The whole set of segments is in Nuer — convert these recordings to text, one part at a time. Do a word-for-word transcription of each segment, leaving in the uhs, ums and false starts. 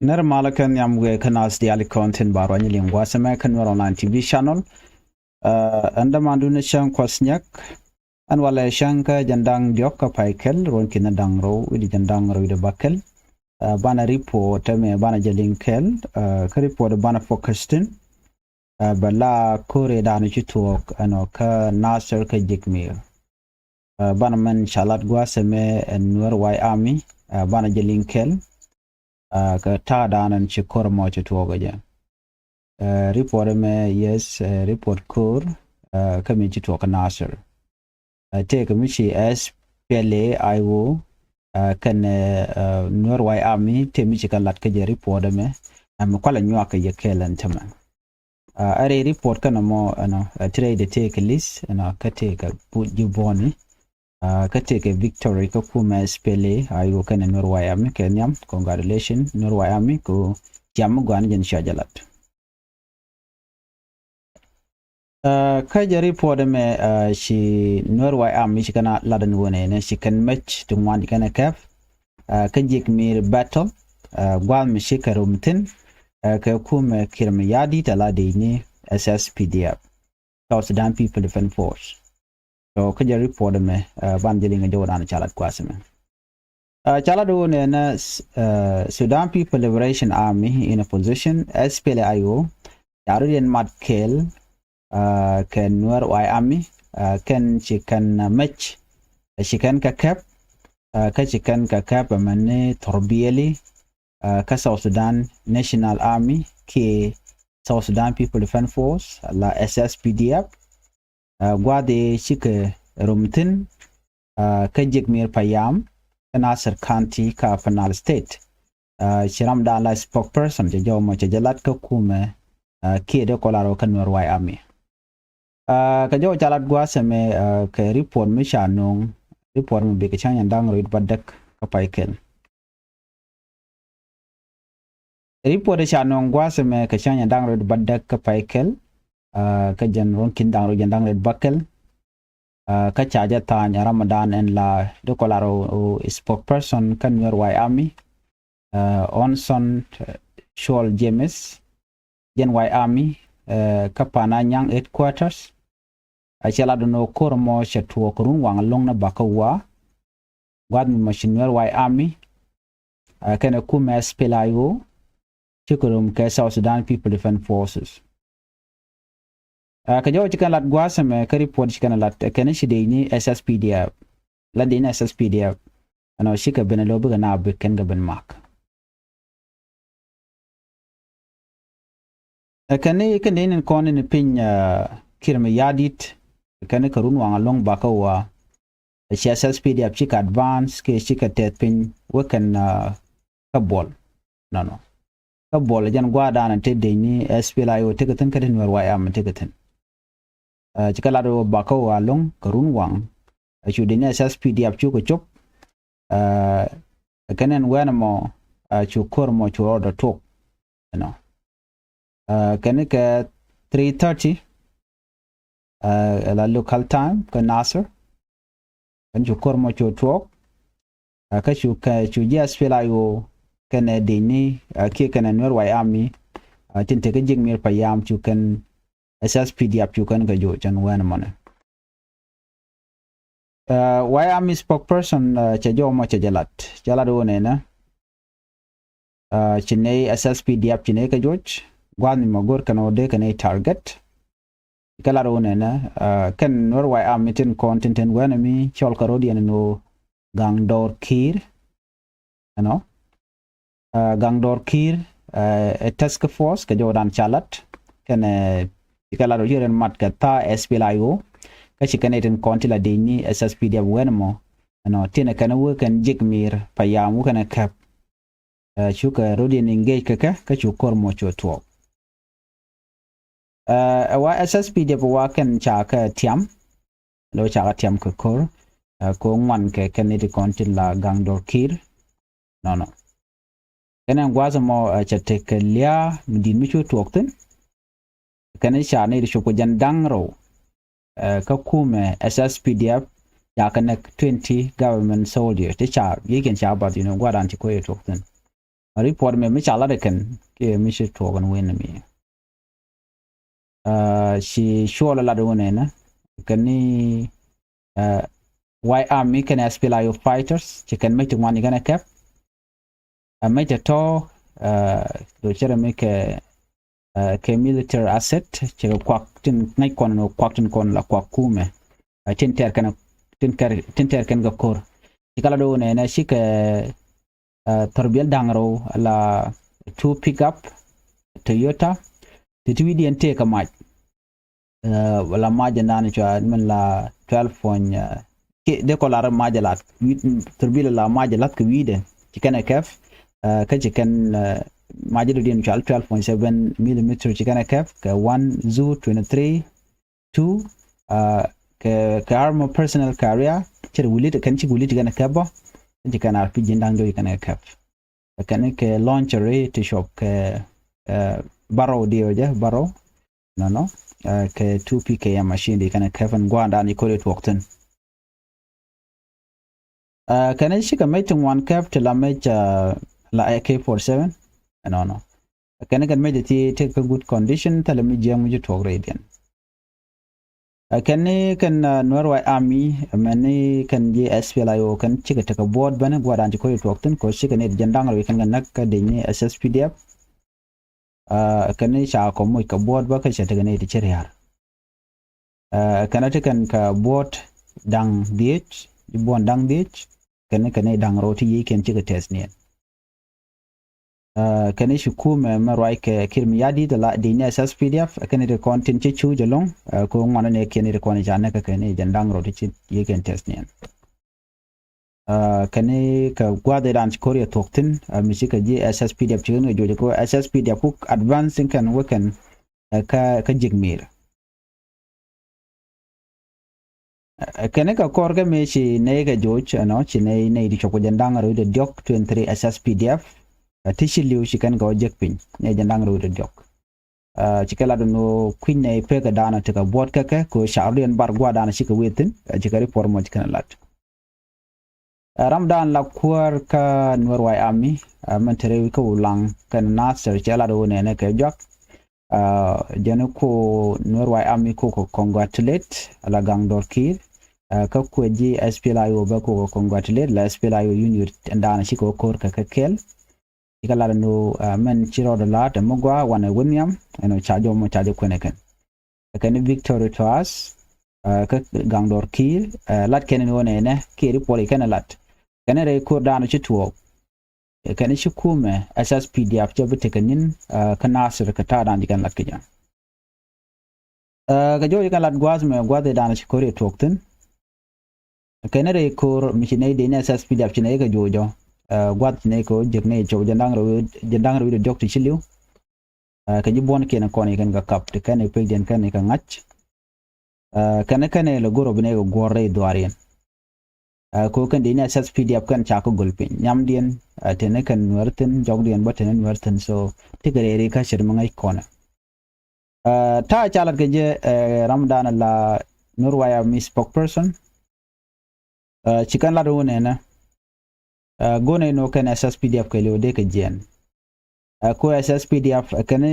Nɛr malä kɛ nhiam wëë kä naath diaal kɔn tin ba ruany liŋ gua̱a̱th ɛmɛ kä Nuer Online T V channel. Ɛn dämandun ɛ cäŋ Kuɔth Nyak. Ɛn walɛ cäŋ kä jɛn da̱ŋ diɔ̱k kä pay kɛl, ruɔ̱n ki̱n da̱ŋ rɛw wi̱cdɛ jɛn da̱ŋ rɛw wi̱cdɛ bäkɛl. Banɛ report ɛmɛ banɛ jɛ liŋ kɛl, kä report banɛ focus thi̱n bɛ la ko̱r ëëdan ci tuɔɔk ɛnɔ kä Nasir kä Jikmir. Banɛ mɛn ca lat gua̱a̱th ɛmɛ ɛ Nuer White Army, banɛ jɛ liŋ kɛl. Kä ta̱a̱dan ɛn ci ko̱r mɔ ci tuɔɔk ɛ jɛ. Report ɛmɛ, yes, report ko̱r kä mi ci tuɔɔk kä Nasir. Tëëkɛ mi ci S P L A I O kɛnɛ Nuer White Army tëë mi ci kɛ lat kä jɛ report ɛmɛ. Ɛmɛ kualɛ nyuak kɛ jɛ kɛl ɛn tämɛ. Ɛ rɛy report kɛnɛ mɔ ɛnɔ, ɛ ti rɛy dee tëëkɛ list ɛnɔ, kä tëëkɛ ji̱ bɔni, kä tëëkɛ victory kä kumɛ S P L A I O kɛnɛ Nuer White Army kɛ nhiam. Congratulation Nuer White Army kɛ ɣöö ciam mi gɔaa ni jɛn cua jɛ lat. Kä jɛ report ɛmɛ ci Nuer White Army ci kɛn a lat ɛn ɣöö nɛnɛ ci kɛn mec ti ŋuan ci kɛn ɛ kɛp kä Jikmir battle, gua̱a̱th mi ci kɛ rom thi̱n kɛ kumɛ Kiir Mayardit a la dec ni S S P D F, South Sudan People Defense Force. So kä jɛ report ɛmɛ banɛ jɛ liŋ ɛ jɔwdan ca lat gua̱a̱th ɛmɛ. Ca lat ɣöö nɛnɛ Sudan People Liberation Army in Opposition, S P L A I O, ca rɔ̱diɛn mat kɛɛl kɛ Nuer White Army, kɛn ci kɛn mec, ci kɛn kɛ kɛp, kä ci kɛn kɛ kɛp ɛmɛni thɔrbiɛli kä South Sudan National Army kiɛ South Sudan People Defense Force la S S P D F. Gua̱a̱th ëë cikɛ rom thi̱n kä Jikmir payam kä Nasir County kä Upper Nile State. Ci ramdan la spokesperson cɛ jɔw mɔ cɛ jɛ lat kä kumɛ kiɛ dee kɔla rɔ kä Nuer White Army. Kɛ jɔw ca lat gua̱a̱th ɛmɛ kɛ report mi ca no̱o̱ŋ, report mi bikɛ cäŋ da̱ŋ rɛw wi̱cdɛ bädäk kä pay kɛl. Report ca nööŋ gua̱a̱th ɛmɛ kɛ cäŋ da̱ŋ rɛw wi̱cdɛ bädäk kä pay kɛl kä jɛn ruɔ̱n ki̱n da̱ŋ rɛw jɛn da̱ŋ rɛw wi̱cdɛ bäkɛl. Kä ca jɛ tha̱a̱ny ɛ ramdan ɛn la dee kɔla rɔ spokesperson kä Nuer White Army, Onson Cuɔl James, jɛn White Army kä Pananyaŋ headquarters. A cɛ lat ɛn ɣöö ko̱r ɛmɔ cɛ tuɔɔk kɛ run waŋ ɛlɔ̱ŋ ni bakä wä. Gua̱a̱th mi mɔ ci Nuer White Army kɛnɛ kumɛ S P L A I O cikɛ rom kɛ South Sudan People Defense Forces. Kɛ jɔw ci kɛn lat gua̱a̱th ɛmɛ kä report ci kɛn lat kɛn ci dec ni S S P D F. La dec ni S S P D F ɛnɔ cikɛ ben ɛ lo̱ bikɛ na bik kɛn kɛ ben mak. Ɛ kɛn ni kɛn dec ni kɔn ni piny Kiir Mayardit kɛn ni kɛ run waŋ ɛlɔ̱ŋ bakä wä. Ɛ ci S S P D F cikɛ advance kiɛ cikɛ tɛth piny wä kɛn kä Bol. Nɔnɔ kä Bol jɛn gua̱a̱th dan te dec ni S P L A I O tekɛ thi̱n kä ti Nuer White Army tekɛ thi̱n. Ci kɛ lat wä bakä wä ɛlɔ̱ŋ kɛ run waŋ. Ɛ cu dec ni S S P D F cukɛ cop. Ɛ kɛn ɛn wɛn ɛmɔ cu ko̱r ɛmɔ cu rɔɔdɛ tuɔk. Ɛnɔ kɛn ni kɛ three thirty ɛ la local time kä Nasir. Kɛn cu ko̱r ɛmɔ cu tuɔɔk. Kä cu kɛ cu ji̱ S P L A I O kɛnɛ dec ni kiɛ kɛnɛ Nuer White Army tin te kä Jikmir payam cu kɛn S S P D F cu kɛn kɛ joc ɛn wɛn ɛmɔnɛ. White Army spokesperson cɛ jɔw mɔ cɛ jɛ lat cɛ lat wä nɛnɛ. Ci nɛy S S P D F ci nɛy kɛ joc gua̱a̱th mi mɔ go̱r kɛn wä dee kɛ nɛy target. Kɛ lat wä nɛnɛ kɛn Nuer White Army tin kɔn tin tin wɛn ɛmi cɔl kɛ ro̱d yɛn ɛn wä Gaŋ Dɔr Kiir. Ɛnɔ Gaŋ Dɔr Kiir ɛ task force kɛ jɔwdan ca lat kɛnɛ ci kɛ lat wä ci rɛn mat kɛ tha̱a̱ S P L A I O. Kä ci kɛn ɛ tin kɔn ti la dec ni S S P D F wɛn ɛmɔ. Ɛnɔ tinɛ kɛn wä kɛn Jikmir payam wä kɛn ɛ kɛp. Cukɛ ro̱d yɛn engage kɛ kɛ kä cu ko̱r mɔ cu tuɔɔk. Ɛ wa S S P D F wa kɛn ca kɛ tiam. Lo ca kɛ tiam kɛ ko̱r kɛ ŋuan kɛ kɛn ni ti kɔn tin la Gaŋ Dɔr Kiir. Nɔnɔ kɛn ɛn gua̱a̱th ɛmɔ cɛ tekɛ lia̱a̱ mi di̱i̱t mi cu tuɔɔk thi̱n. Kɛn ca ni ti cop kɛ jɛn da̱ŋ rɛw kä kumɛ S S P D F ca kɛ näk twenty government soldier ti ca yiëëkiɛn ca bath yinɔ gua̱a̱th dan ci ko̱r yɛ tuɔɔk thi̱n. Report mɛ mi ca lat kɛn kiɛ mi ci tuɔɔk ɛn wen mi. Ci cuɔl lat wun ɛnɛ kɛn ni White Army kɛn SPLA-IO fighters ci kɛn mec ti ŋuan ci kɛn ɛ kɛp. Ɛ mec tɛ tɔ do cɛ rɛ mi kɛ kɛ military asset ci kɛ kuak tin ŋäc kɔn ni kuak tin kɔn la kuak kumɛ. Tin tɛr kɛn tin tɛr kɛn kɛ kor ci kala do wun ɛnɛ ci kɛ thɔrbiɛl da̱ŋ rɛw la two pickup Toyota ti ti wi̱diɛn tëë kɛ mac. La mac ɛn dan cua min la twelve point ci dee kɔ lar mac ɛ lat thɔrbiɛl la mac ɛ lat kɛ wi̱dɛ ci kɛn ɛ kɛp. Kä ci kɛn mac ɛ dɔ̱diɛn cua twelve point seven millimeter ci kɛn ɛ kɛp kɛ one zoo twenty three two kɛ kɛ armor personnel carrier cɛ wilit kɛn ci wilit kɛn kɛp bä. Ci kɛn ar pi ji̱n da̱ŋ jɔc kɛn kɛp kɛn kɛ launcher ti cuɔp kɛ barrel diɛ wä jɛ barrel nɔnɔ kɛ two P K M machine di kɛn kɛp ɛn gua̱a̱n dan i̱ kori tuɔk thin. Kɛn cikɛ mec ti ŋuan kɛp ti la mec la A K forty seven ɛnɔnɔ. Kɛn kɛn mec ti ti kä good condition thilɛ mi jiɛŋ mi ci tuɔk rɛydiɛn. Kɛn ni kɛn Nuer White Army mɛn ni kɛn ji̱ SPLA-IO kɛn cikɛ tekɛ buɔt bɛn gua̱dan ci koc tuɔk thin koc cikɛ ni jɛn da̱ŋ rɛw kɛn kɛ näk kä dec ni SSPDF. Kɛn ni ca kɔ moc kɛ buɔt bä kä cɛ tekɛ ni ti ci riar. Kɛn ti kɛn kɛ buɔt da̱ŋ dhiec ji̱ buɔn da̱ŋ dhiec. Kɛn ni kɛn ni da̱ŋ rɛw ti yiëc kɛn cikɛ tɛth niɛn. Kɛn i̱ ci kumɛ mɛ ruac kɛ Kiir Mayardit la di ni SSPDF kɛn i̱ ti kɔn tin ci cu jɛ loŋ. Ko ŋuan ni kɛn i̱ ti kɔn i̱ ca nɛ kɛ kɛn i̱ jɛn da̱ŋ rɔ ti ci yek kɛn tɛth niɛn. Kɛn i̱ kɛ gua̱th i̱ dan ci kor yɛ thuɔk thin mi ci kɛ ji̱ SSPDF ci kɛn kɛ juɔc ko SSPDF kuk advance in kɛn wekɛn kä kä ji̱k mir. Kɛn i̱ kɛ kɔr kɛ mëë ci nɛy kɛ joc ɛnɔ ci nɛy nɛy ti cɔk kɛ jɛn da̱ŋ rɛw i̱ dee diɔ̱k twenty three SSPDF. Ti ci li̱w ci kɛn kɛ wä jek piny nɛy jɛn da̱ŋ rɛw i̱ dee diɔ̱k. Ci kɛ lat ɛn ɣöö kui̱ny nɛy pek ɛ da̱a̱n ɛ tekɛ buɔ̱t kɛ kɛ kɛ ɣöö ca rɔ̱diɛn bar gua̱a̱r da̱a̱n ci kɛ wëë thi̱n. Ci kɛ report mɔ ci kɛn ɛ lat. Ram dan la kuäär kä Nuer White Army mɛn te rɛw kä Ulaŋ kɛn Nasir cɛ lat ɣöö nɛnɛ kɛ juak. Jɛn ku Nuer White Army ku kɛ congratulate ala gaŋ dɔr Kiir. Kä kuɛ ji̱ SPLA-IO bä ku kɛ congratulate la SPLA-IO unit ɛn dan ci kɛ ko̱r kɛ kɛ kɛl. Ci kɛ lat ɛn ɣöö mɛn ci rɔɔdɛ la̱a̱t ɛmɛ gɔaa wanɛ wä nhiam ɛn ɣöö ca jɔmɔ ca jɛ kuɛnɛ kɛn. Kɛn victory to us. Kä gaŋ dɔr Kiir lat kɛn ni wä nɛnɛ kiɛ ri puɔl kɛn lat kɛn rɛy ko̱r dan ci tuɔɔk. Kɛn ci kumɛ SSPDF cɛ bi tekɛ ni̱n kä Nasir kɛ ta̱a̱ dan ci kɛn lat kɛ jɛ. Kɛ jɔw ci kɛn lat gua̱a̱th mɛ gua̱a̱th i̱ dan ci ko̱r i̱ tuɔɔk thi̱n. Kɛn rɛy ko̱r mi ci nɛy dee ni SSPDF ci nɛy kɛ juɔcɔ. Gua̱th ci nɛy kɛ wä jek nɛy cop jɛn da̱ŋ rɛw jɛn da̱ŋ rɛw wi̱cdɛ diɔ̱k ti ci li̱w. Kɛ ji̱ buɔ̱n kiɛn kɔn i̱ kɛn kɛ kap ti kɛn i̱ pekdiɛn kɛn i̱ kɛ ŋa̱c. Kɛn kɛn i̱ lɛ go̱r ɔ bi nɛy kɛ guɔ̱r rɛy dhuaar yɛn. Ko kɛn dee ni SSPDF kɛn ca kä go̱l piny nhiamdiɛn. Teni kɛn Nuɛr thi̱n jɔkdiɛn bä teni Nuɛr thi̱n so ti kɛ rɛy ri kä cɛt mi ŋäc kɔnɛ. Ta̱a̱ ca lat kɛ jɛ ram dan la Nuer White Army spokesperson. Ci kɛn lat wun ɛnɛ go̱n ɛn wä kɛn SSPDF kɛ liw dee kɛ jiɛn. Ku SSPDF kɛn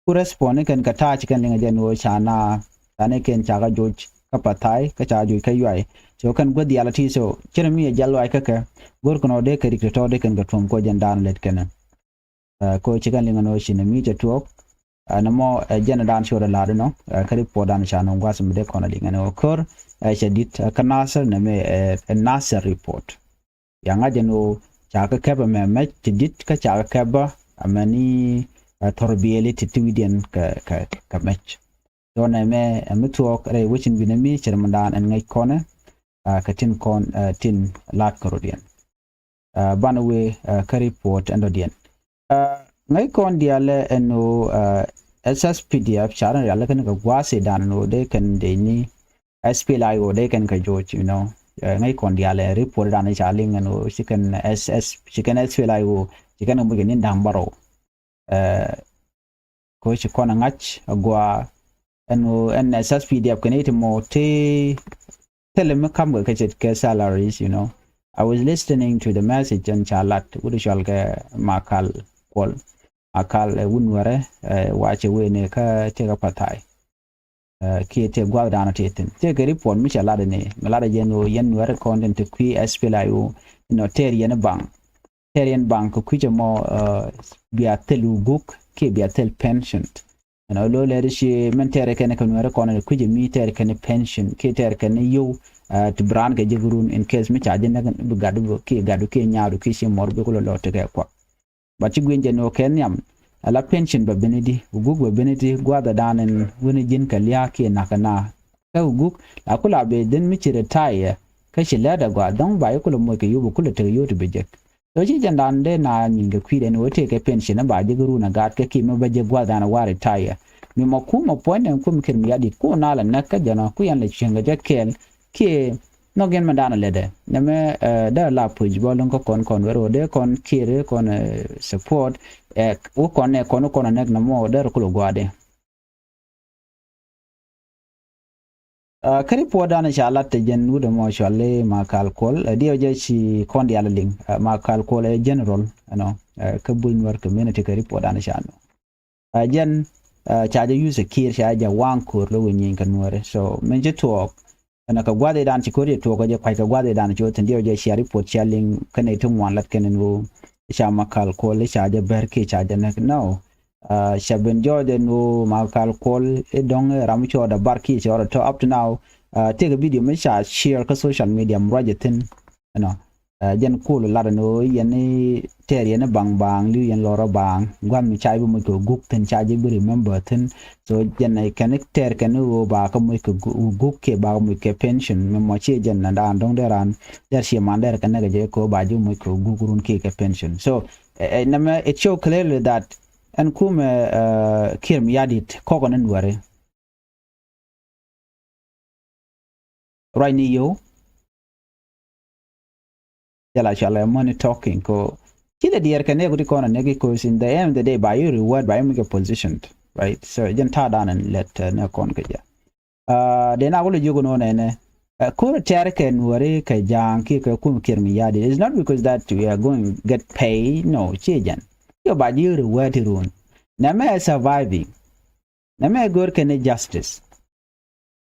ku respond kɛn kɛ ta̱a̱ ci kɛn liŋ jɛ ni wä ca na. Tani kɛn ca kä joc kä Pathai kä ca joc kä Yuay. So kɛn guäth yal ti so cɛn mi ɛ jal Yuay kä kɛ go̱r kɛn wä dee kɛ rik tɔ̱tɔ̱ dee kɛn kɛ tuɔm kuɔ jɛn dan lɛt kɛn. Ko ci kɛn liŋ ɛn ɣöö ci nɛ mi cɛ tuɔɔk. Nɛ mɔ ɛ jɛn dan ci wä dee la̱r inɔ kä report dan ca nɔ gua̱th mi dee kɔn ɛ liŋ ɛn ɣöö ko̱r ɛ cɛ di̱t kä Nasir nɛ mi ɛ Nasir report. Ya ŋa̱c ɛn ɣöö ca kä kɛp ɛmɛ mɛc ti di̱t kä ca kä kɛp bä ɛmɛni thɔr biɛli ti ti wi̱diɛn kɛ kɛ kɛ mɛc. Dɔnɛ mɛ ɛ mi thuɔɔk rɛy wecin wi̱nɛ mi cɛ rɛ mi dan ɛn ŋäc kɔnɛ kɛ tin kɔn tin la̱t kɛ rɔ̱diɛn. Banɛ wee kä report ɛn dɔ̱diɛn. Ŋäc kɔn diaalɛ ɛn ɣöö SSPDF ca rɛn rial kɛn kɛ gua̱a̱th i̱ dan ɛn ɣöö dee kɛn dee ni SPLA-IO dee kɛn kɛ joc you know. Ŋäc kɔn diaalɛ report dan i̱ ca liŋ ɛn ɣöö ci kɛn SS ci kɛn SPLA-IO ci kɛn kɛ muc kɛ ni̱n da̱ŋ bärɔw. Ko ci kɔn a ŋa̱c a gua̱a̱ ɛn ɣöö ɛn SSPDF kɛn i̱ ti mɔ ti thilɛ mi ka̱m kɛ kɛ cɛ kɛ salaries you know. I was listening to the message ɛn ca lat wut cɔal kɛ Makal Kuɔl. Makal ɛ wut Nuɛrɛ, ɛ, wa cɛ wee ni kä tëkä Pathai. Ɛ, kiɛ tëë gua̱thdan tëë thi̱n. Tëë kɛ report mi cɛ lat ni, mi lat jɛ ni ɣöö yɛn Nuɛrɛ kɔn tin te kui̱ S P L A I O, you know, tɛɛr yɛn baŋ. Tɛɛr yɛn baŋ kɛ kui̱ cɛ mɔ, ɛ, bia thil wä guk kiɛ bia thil pension. Ɛn ɣöö lo̱ lɛt ci min tɛɛr kɛn kɛ Nuɛrɛ kɔn ni kui̱ cɛ mi tɛɛr kɛn pension kiɛ tɛɛr kɛn yio̱w, ɛ, ti bi raan kɛ jek run in case mi ca jɛ näk bi gatdu kiɛ gatdu kiɛ nyaadu kiɛ ci mɔr bi kulɛ lɔ tekɛ kuak. But ci gui̱n jɛ ni ɣöö kɛ nhiam ala pension bɛ ben i̱di, wä guk bɛ ben i̱di, gua̱thdan in wuni ji̱n kɛ lia̱a̱ kiɛ na̱k kɛ naath. Kä wä guk la kula bɛ dhin mi ci retire kä ci lɛt a gɔaa, dhɔ̱ŋ ba i̱ kulɛ moc kɛ yop, kulɛ tek yop ti bi jek. So ci jɛn dan dee na nyin kɛ kui̱dɛ ni ɣöö tëë kɛ pension ba jek run a gaat kä kiɛ mi bä jek gua̱thdan a wa retire. Mi mɔ kumɛ puɔ̱nydɛ kum Kiir Mayardit ku na la näk kä jɛn ɔ ku yɛn la cieŋ kɛ jɛ kɛɛl kiɛ nhɔk yɛn mɛn da̱a̱n a lɛtdɛ. Nɛmɛ, ɛ, dee la puc bä lo̱ŋ kä kɔn kɔn wɛr wä dee kɔn Kiir kɔn, ɛ, support, ɛ, wä kɔn nɛ kɔn wä kɔn a näk nɛmɔ dee rɔ kulɛ gua̱a̱dɛ. Ɛ, kä report dan ca lat te jɛn wut ɛmɔ cɔal i̱ Makal Kuɔl, ɛ, diɛw jɛ ci kɔn diaal liŋ, ɛ, Makal Kuɔl ɛ general, you know, ɛ, kä Buny Nuer community kä report dan ca nɔ. Ɛ, jɛn, ɛ, ca jɛ use Kiir ca jɛ waŋ ko̱r lɔ wi̱i̱ nyieny kɛ Nuɛri. So min ci tuɔɔk ɛn kɛ gua̱th i̱dan ci ko̱r jɛ tuɔɔk kɛ jɛ kua̱c kɛ gua̱th i̱dan ci wä thi̱n diɛw jɛ cia report cia liŋ kɛn i̱ ti ŋuan lat kɛn in ɣöö ca Makal Kuɔl i̱ ca jɛ bɛr kiɛ ca jɛ näk. No. Ɛ, ca ben jɔɔc ɛn ɣöö Makal Kuɔl i̱ dɔ̱ŋ i̱ ram cɔɔdɛ bar kiɛ cɔɔdɛ tɔ up to now. Ɛ, tëëkɛ video mi ca share kä social media mi ruac jɛ thi̱n. You know, ɛ, jɛn kul lat ni ɣöö yɛn i̱ tɛɛr yɛn i̱ baŋ baŋ li̱w yɛn lɔrä baŋ gua̱n mi ca i̱ bi moc kɛ guk thi̱n ca ji̱ bi remember thi̱n. So jɛn i̱ kɛn i̱ tɛɛr kɛn i̱ ɣöö ba kä moc kɛ gu-, guk kiɛ ba kä moc kɛ pension mi mɔ ciɛ jɛn na daan dɔ̱ŋ dee raan dee ciɛ man dee rɛ kɛn nɛ kɛ jɛ kɛ ɣöö ba ji̱ moc kɛ guk run kiɛ kɛ pension. So, ɛ, ɛ, nɛmɛ it show clearly that ɛn kumɛ, ɛ, Kiir Mayardit kɔkɔ ni Nuɛri. Ruacni yio̱w. Jɛ la cɔal ɛ money talking ko. Ci lɛ diɛɛr kɛ nɛɛk ti kɔn a nɛk, because in the end of the day ba you reward, ba you make a position, right? So jɛn ta̱a̱ dan in lɛt, ɛ, nɛ kɔn kɛ jɛ. Ɛ, dee na wä lɛ jiök nɔ nɛnɛ. Ɛ, ko̱r tɛɛr kɛ Nuɛri kɛ Ja̱a̱ŋ kiɛ kɛ kum Kiir Mayardit. It's not because that we are going get pay. No, ci jɛn. Yio̱w ba ji̱ reward ti run. Nɛmɛ ɛ surviving. Nɛmɛ go̱o̱r kɛn i̱ justice.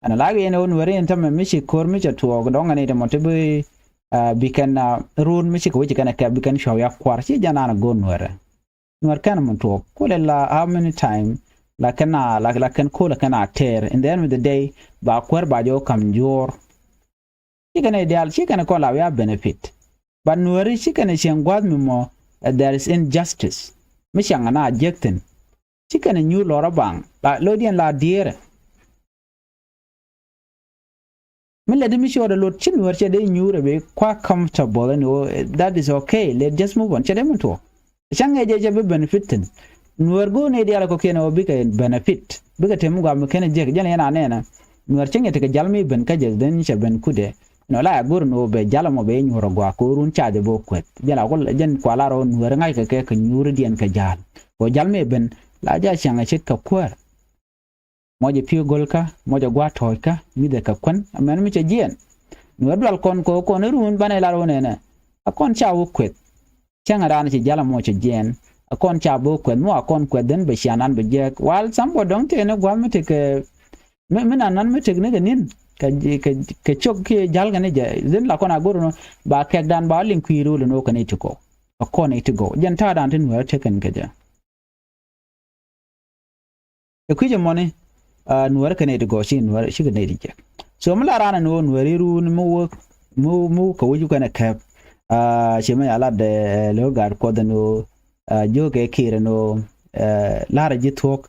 Ɛn la kɛ yɛn ɣöö Nuɛri in tämɛ mi ci ko̱r mi cɛ tuɔɔk dɔ̱ŋ ɛn i̱ tɛmɔ ti bi, ah, bi kɛn, ah, run mi ci kɛ wec kɛn ɛ kɛp bi kɛn cua̱w ya kua̱r ci jɛn an a go̱o̱r Nuɛrɛ. Nuɛr kɛn mɔ tuɔɔk kulɛ la how many time la kɛn a la, la kɛn ko̱r la kɛn a tɛɛr. In the end of the day ba kuäär ba jɛ wä ka̱m juɔ̱ɔ̱r. Cikɛ nɛy diaal cikɛ nɛ kɔn la wia benefit. But Nuɛri cikɛ nɛ cieŋ gua̱a̱th mi mɔ, eh, there is injustice. Mi ciaŋ na jiäk thi̱n. Cikɛ nɛ nyuur lɔrä baŋ la lo̱cdiɛn la dieerɛ. Mi lɛ di mi ciɔɔdɛ lot ci Nuɛr cɛ dee nyuur ɛ bi kua comfortable ɛn ɣöö, eh, that is okay, let just move on, cɛ dee mi tuɔɔk. Cä ŋɛc jɛ jɛ bi benefit thi̱n. Nuäär go̱o̱r ni diaal kɔ̱kiɛn ɣöö bikɛ benefit. Bikɛ tem mi gɔaa mi ken jiäk jɛn yɛn a nɛnɛ. Nuäär cä ŋi̱t kɛ jal mi ben kä jɛ dhen cɛ ben kudɛ. Nɔ la a go̱o̱r ni ɣöö bɛ jal ɛmɔ bɛ nyuur ɛ gɔaa kɛ ɣöö run ca jɛ bä kueth. Jɛn la kul jɛn kua la rɔ Nuäär ŋa̱ckɛ kɛ kɛ nyuuridiɛn kɛ jal. Kɛ ɣöö jal mi ben la jɛ a cäŋ ɛ ce̱tkɛ kuäär. Mɔc ɛ pi̱i̱ go̱lkä, mɔc ɛ gua̱a̱th tɔ̱ɔ̱ckä, mi̱thɛ kɛ kuän, amäni mi cɛ jiɛɛn. Nuäär dual kɔn kɛ ɣöö kɔn i̱ run banɛ lar ɣöö nɛnɛ. A kɔn ca wä kueth. Cäŋɛ raan ci jal a mɔ cɛ jiɛɛn. A kɔn ca bä kueth, mi wa kɔn kueth dhän bɛ ciaŋdan bɛ jiɛɛk. Wal sambɔ dɔ̱ŋ tëë ni gua̱a̱th mi tekɛ, mi, mi nan nan mi tek ni kɛ ni̱n. Kɛ, kɛ, kɛ cok kiɛ jal kɛ ni jɛ. Dhän la kɔn a go̱r nɔ, ba kɛkdan ba liŋ kui̱ ro̱l ni wä kɛ ni ti gɔw. A kɔn ni ti gɔw. Jɛn ta̱a̱dan ti Nuäär tekɛn kɛ jɛ. Ɛ kui̱c ɛmɔni, ah, Nuäärä kɛnɛ ti gɔɔ ci Nuäärä cikɛ nɛy ti jiɛk. So mi la raan ɛn ɣöö Nuääri ruun mi wä, mi, mi wä kɛ wec kɛnɛ kɛp. Ah, ci mɛ ya lat, eh, lo̱k gaat Kuɔth ɛn ɣöö, ah, jiökɛ Kiir ɛn ɣöö, eh, la̱rä ji̱ thuɔ̱k,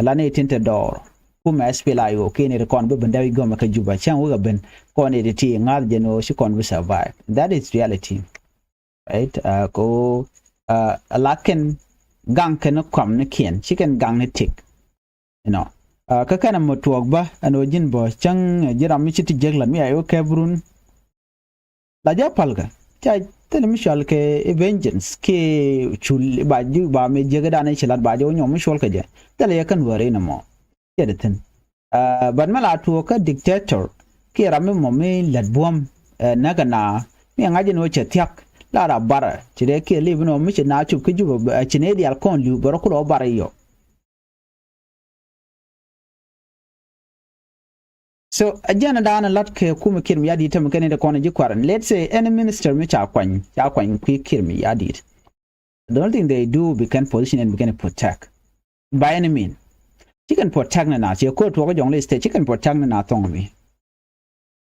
la nɛy tin te dɔɔr. Kumɛ S P L A I O kiɛ nɛy ti kɔn bi ben dee wi̱c gɔmɛ kä Juba. Cäŋ wekɛ ben kɔn nɛy ti ti ŋa̱th jɛn ɣöö ci kɔn bi survive. That is reality. Right? Ah, ko, ah, la kɛn gaŋ kɛn kuam ni kiɛn, ci kɛn gaŋ ni tik. You know. Ah, kä kɛn a mɔ tuɔɔk bä, ɛn ɣöö ji̱n bä cäŋ, eh, ji̱ ram mi ci ti jiäk lat mi a yɛ wä kɛp run. La jɛ pal kɛ, ca thil mi cual kɛ vengeance, kiɛ cul ba ji̱ ba mi jiäk dan i̱ ci lat ba jɛ wä nyɔm mi cuɔl kɛ jɛ. Thil yɛ kɛn wääri ni mɔ. Cɛ di thi̱n. Ah, but mi la tuɔɔk kä dictator kiɛ ram mi mɔ mi lät buɔ̱m, eh, näk kɛ na, Mi ŋa̱c jɛ ni wä cɛ thia̱k la ra barɛ ci dee kiɛ li̱p ni wä mi ci na cup kä Jubɛ ci nɛ diaal kɔn li̱w bɛ rɔ kulɛ wä barɛ yɔ. So a jɛn a da̱a̱n a la̱t kɛ kumɛ Kiir Mayardit tämɛ kɛn in te kɔn a ji̱ kua̱r. Let's say any minister mi ca kuany ca kuany kui̱ Kiir Mayardit. The only thing they do bi kɛn position in bi kɛn protect by any mean. Ci kɛn protect ni na ci ko̱r tuɔk jɔŋ li state ci kɛn protect ni na thɔŋ mi.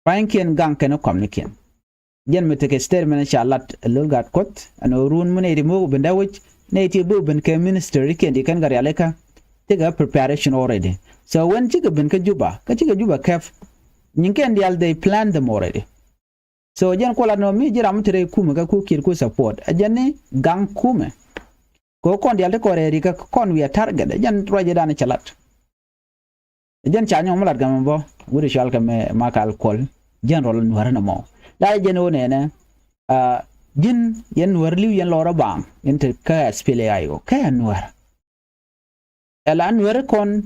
Pa̱nykiɛn gaŋ kɛn kuamnikiɛn. Jɛn mi tekɛ statement ca lat a lol gat Kuɔth ɛn ɣöö run mi nɛy ti mi wä ben dee wec nɛy ti bi ben kɛ ministerikiɛn ti kɛn kɛ rialikä. Tekɛ preparation already. So when cikɛ ben kä Juba kä cikɛ Juba kɛp. Nyinkɛn diaal they plan them already. So jɛn kuɔ lat nɔ mi ji̱ ram mi te rɛy kumɛ kä ku Kiir ku support ɛ jɛn ni gaŋ kumɛ. Kɛ ɣöö kɔn diaal ti kɔn rɛɛri kä kɔn wiɛ target ɛ jɛn ruacɛ dan cɛ lat. Jɛn ca nyɔk mi lat kɛ mɛ bä wut i̱ cual kɛ mɛ Makal Kuɔl general Nuäärä nɔmɔ. La jɛn ɣöö nɛnɛ ji̱n yɛn Nuäär li̱w yɛn lɔrä baaŋ yɛn te kä SPLA-IO kɛ Nuäär. Ɛ la Nuäär kɔn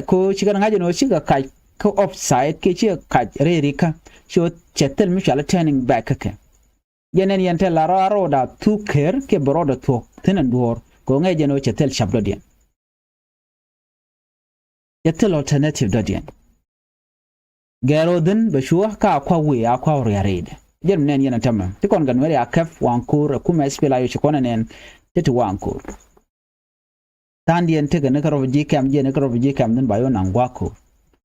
ko cikɛ ŋa̱c ɛn ɣöö cikɛ kac kä offside kiɛ cikɛ kac rɛɛri kä. Ci ɣöö cɛ thil mi cual turning back kä kɛ. Jɛn ɛn yɛn te la rɔɔda thuk ker kiɛ bɛ rɔɔda thuɔ̱k thi̱n ɛn duɔ̱ɔ̱r kɛ ɣöö ŋäc jɛn ɣöö cɛ thil cap dɔ̱diɛn. Cɛ thil alternative dɔ̱diɛn. Gɛɛr ɣöö dhi̱n bɛ cuä ka a kua̱ wëë a kua̱ ria̱ri̱dɛ. Jɛn mi nɛn yɛn ɛ tämɛ ci kɔn kɛ Nuɛri a kɛp waŋ ko̱o̱r ɛ kumɛ SPLA-IO ci kɔn ɛ nɛn. Ti ti waŋ ko̱o̱r. Tha̱a̱ŋdiɛn tekɛ ni kä refugee camp jiɛn ni kä refugee camp dhi̱n ba yɔ naŋ gua̱a̱k ko̱o̱r.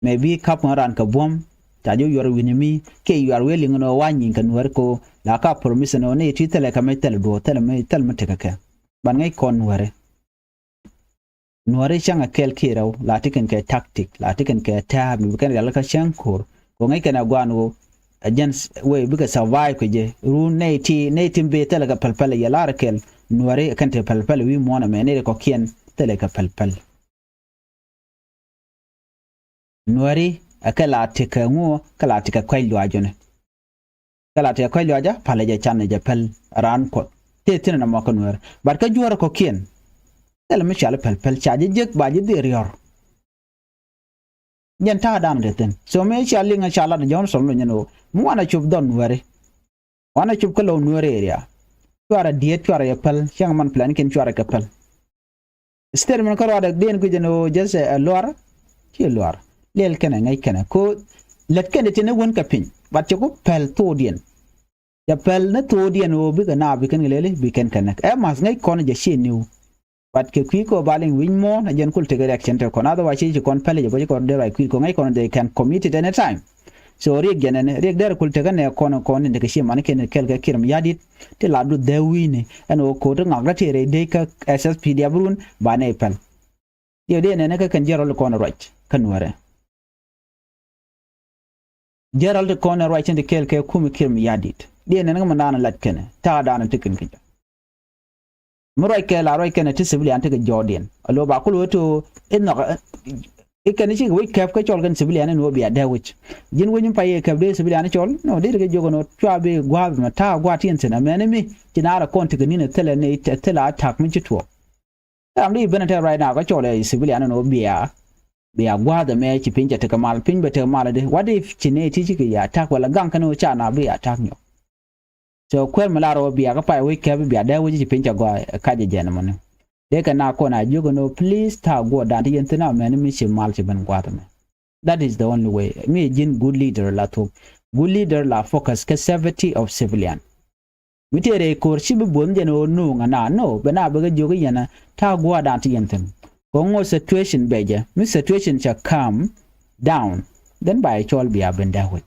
Mɛ bi ka̱p ŋä raan kɛ buɔ̱m ca ji̱ yuɔr wi̱ni mi kiɛ yuɔr wee liŋ ni ɣöö wa̱a̱ nyi̱i̱ŋ kɛ Nuɛri ko̱o̱r la ka promise ni ɣöö ni ti thilɛ kɛ mec thilɛ duɔ̱ɔ̱r thilɛ mi thilɛ mi tekɛ kɛ. Ban ŋäc kɔn Nuɛri. Nuäri cäŋ a kɛl kiɛ rɛw la ti kɛn kɛ tactic la ti kɛn kɛ tääp mi bi kɛn rialikä cäŋ ko̱r. Kɛ ŋäc kɛn a guan ɣöö a jɛn wee bikɛ survive kɛ jɛ run nɛy ti nɛy ti bi thilɛ kɛ pɛlpɛl yɛ lar kɛl. Nuäri kɛn te pɛlpɛl wi̱i̱ muɔ̱ɔ̱n ɛmɛ nɛy ti kɔ̱kiɛn thilɛ kɛ pɛlpɛl. Nuäri ɛ kɛ la tekɛ ŋuɔ kɛ la tekɛ kuec luac jɔni. Kɛ la tekɛ kuec luac jɛ palɛ jɛ can jɛ pɛl raan Kuɔth tëë thi̱n ɛn ɛmɔ kä Nuäri. But kä juɔ̱ɔ̱rɛ kɔ̱kiɛn thilɛ mi cɔal i̱ pɛl pɛl ca ji̱ jiäk ba ji̱ dhil riɔ̱r. Jɛn ta̱a̱ da̱a̱n te thi̱n so mëë cia liŋ ca lat Johnson lo nyɛn ɣöö mi wanɛ cop dhɔn Nuäri. Wanɛ cop kä low Nuäri area. Cuarɛ diet cuarɛ yɛ pɛl cäŋ man plan kiɛn cuarɛ kɛ pɛl. Statement kä ruaadɛ diɛn guic ɛn ɣöö just ɛ luar. Ci luar liɛl kɛnɛ ŋäc kɛnɛ ko lät kɛnɛ tin ɛ wän kɛ piny but cɛ ku pɛl thokdiɛn. Cɛ pɛl ni thokdiɛn ɣöö bikɛ naap bi kɛn kɛ lɛli bi kɛn kɛ näk ɛ ma̱th ŋäc kɔn jɛ ci niw. But kɛ kui̱ kɔ ba liŋ wi̱c muɔ̱ɔ̱n ɛ jɛn kul tekɛ reaction te kɔn otherwise ci ci kɔn pɛl jɛ bä ci kɔn dee ruac kui̱ kɔ ŋäc kɔn they can commit it anytime. So riek jɛn ɛn riek derɛ kul tekɛ nɛ kɔn kɔn in tekɛ ci man kɛn kɛl kɛ Kiir Mayardit. Ti la du dhɛ wi̱i̱ni ɛn ɣöö ko̱o̱t ti ŋak rɔ ti rɛy dee kä SSPDF run ba nɛy pɛl. Yɛ dee nɛn kä kɛn jiɛn rɔl kɔn ruac kä Nuäärɛ. Jiɛn rɔl ti kɔn ruac tin ti kɛl kɛ kumɛ Kiir Mayardit dee nɛn kä mɛ naan lat kɛnɛ ta̱a̱ daanɔ ti kɛn kɛ jɛ. Mi ruac kɛ la ruac kɛnɛ ti civilian ti kɛ jɔɔdiɛn a lo̱ ba kul wee to i̱ nhɔk i̱ kɛn i̱ cikɛ wec kɛp kä cɔl kɛn civilian in wee bia dee wec. Ji̱n wec mi pay i̱ kɛp dee civilian i̱ cɔl nɔ dee ti kɛ jiök ɛn ɣöö cua bi gua̱a̱th mɛ ta̱a̱ gua̱a̱th ti ɛn thi̱n ɛmɛn i̱ mi ci naar ɛ kɔn ti kɛ ni̱n ɛ thilɛ ni ɛ thilɛ a ta̱k mi ci tuɔɔk. Ram di ben a tɛr right now kä cɔl ɛ civilian ɛn ɣöö bia bia gua̱a̱th ɛmɛ ci piny cɛ tekɛ mal piny bɛ tekɛ mal adi what if ci nɛy ti cikɛ ya ta̱k wala gaŋ kɛn ɣöö ca na bi ya ta̱k nyɔk. So kuɛɛr mi lar ɣöö bia kä pay wec kɛp bia dee wec ci piny ca gɔaa ɛ kac ɛ jɛn ɛmɔni. Dee kɛ na kɔn a jiök ɛn ɣöö please ta̱a̱ guɔ̱ɔ̱rdan ti yɛn thi̱n amɛni mi ci mal ci ben gua̱a̱th ɛmɛ. That is the only way mi ji̱n good leader la thuk. Good leader la focus kä safety of civilian. Mi tëë rɛy ko̱r ci bi buɔ̱th jɛn ɣöö nuuŋ ɛna no bɛ na bɛ kɛ jiök i̱ yɛn ɛ ta̱a̱ gua̱a̱rdan ti yɛn thi̱n. Kɛ ŋot situation bɛ jɛ mi situation ca calm down. Then ba yɛ cɔl bia ben dee wec.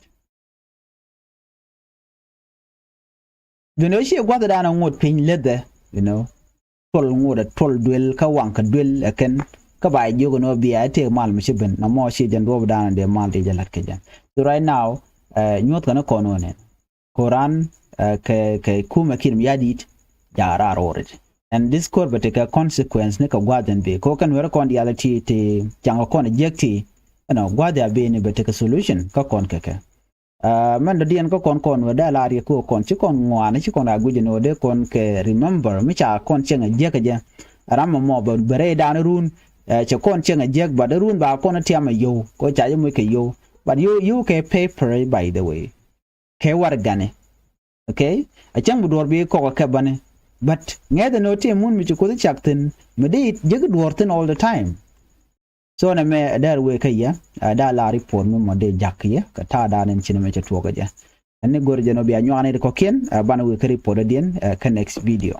Duundɛ ɣöö ciɛ gua̱thdan ɛ ŋot piny läthɛ you know. Tuɔl ŋot ɛ tuɔl duel kä waŋ kɛ duel ɛ kɛn. Kä ba yɛ jiök ɛn ɣöö bia ɛ tëë mal mi ci ben nɔmɔ ciɛ jɛn duɔɔpdan ɛ dee mal ti jɛ la̱t kɛ jɛn. So right now nyuɔ̱thkɛ ni kɔn ɣöö nɛn. Ko̱ran kɛ kɛ kumɛ Kiir Mayardit. Jaak raar ɣöö rit ɛn this ko̱r bɛ tekɛ consequence ni kɛ gua̱a̱th ɛn bëë ko̱ kɛn weri kɔn diaal ti ti caŋ kɔn jiäk ti. Ɛnɔ gua̱a̱th a bëë ni bɛ tekɛ solution kä kɔn kɛ kɛ. Mɛn dɔ̱diɛn kä kɔn kɔn wee dee la riɛk kä kɔn ci kɔn ŋuan ci kɔn a guic ni wee dee kɔn kɛ remember mi ca kɔn cieŋ a jiäk kɛ jɛ. Ram mɔ mɔ bɛ rɛy dan run cɛ kɔn cieŋ a jiäk but run ba kɔn tiam a yow kɔ ca jɛ moc kɛ yow. But yow yow kɛ paper by the way. Kɛ warɛgani. Okay, a cäŋ bi duɔ̱ɔ̱r bi kɔk a kɛ bäni. But ŋɛth ɛn ɣöö ti mun mi ci Kuoth cak thi̱n mi dee it jiäk duɔ̱ɔ̱r thi̱n all the time. So nɛ mɛ dɛr wëë kä yɛ, ɛ, da la report mi mɔ dee jak yɛ kɛ ta̱a̱ dan in ci nɛ mɛ cɛ tuɔɔk kä jɛ. Ɛn ni go̱r jɛ nɔ bia nyuak ni ti kɔ̱kiɛn, ɛ, banɛ wëë kä report dɔ̱diɛn, ɛ, kä next video.